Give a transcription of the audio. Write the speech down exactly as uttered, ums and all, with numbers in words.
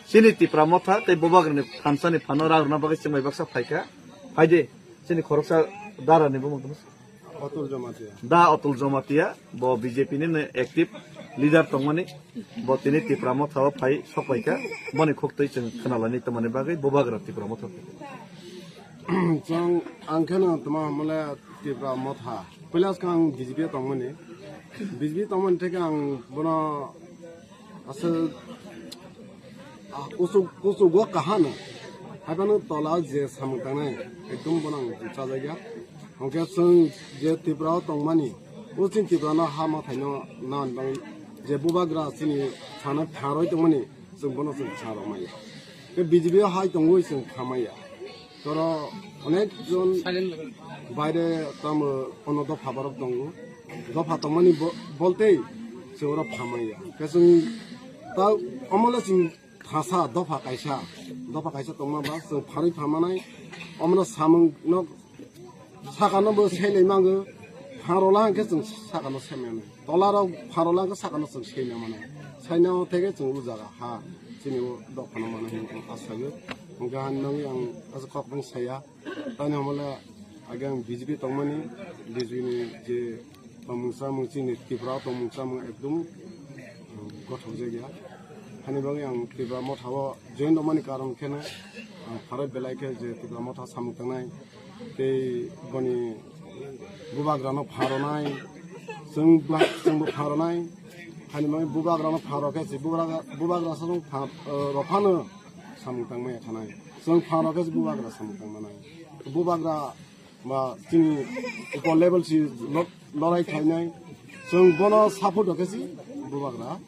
Chini Tipra Motha tei Bubagrani thansa ni phano rang rwna bagwi chwng bai baksa phaikha. Phaidi, chini khoroksa dara ni bumung tongma. Atul Jamatia. Da Atul Jamatia, bo B J P ni no active leader tongmani, bo tini Tipra Motha o phai sokpaikha, boni khuktwi chwng khwnalani tongmani bagwi Bubagra Tipra Motha. Chwng ang kheno tongma hamle Tipra Motha. Puila swkang B J P o tongmani. B J P tongmani theke ang bono aswk, ah, kuchuk, kuchugo kahano. Haibano tola je samung tangnai, ekdom bono ang chajakya. Hwnkhe chwng je Tripura o tongmani, o chini Tripura no ha mwthai no nan bang je bubagra chini sana pharoi tongmani, chwng bono chwng sa rwmaya. Tei B J P o hai tongwi chwng khamaya. Toro onek jon baire tamo ono dopha borok tongo. Dopha tongmani bo-, boltei chwng oro phamaya. Khe chwng ta omole chwng thasa dopha kaisa, dopha kaisa tongma ba chwng pharwi phamanai. Omono samung no sakano bo selai mango. Pharola hwnkhe chwng sakano semanai. Tolarok pharola hwnkhe sakano chwng seinamani. Sainao theke chwng o jaga ha chini o dophano mano hinwi ang asagwi. Hwnkhe hanmani ang aswk kok bang saya. Tani hamole age ang B J P tongmani, B J P ni je tongmung chamung chini Tripura o tongmung chamung ekdum, um, gothok jakya. Hani bagwi ang Tripura Motha o join tongmani karon kheno ang pharai belai khe je Tripura Motha samung tangnai. Tei boni bubagrano pharonai, chwng bla-, chwngbo pharonai, hani bagwi bubagrano pharo khe se bubagra, bubagra sa chwng pha-, eh, rw phano samung tangmaya thanai. Chwng pharokhe bubagra samung tangmanai. Bubagra ba chini upor level si lo-, lorai khainai. Chwng bono support rokhe si bubagra.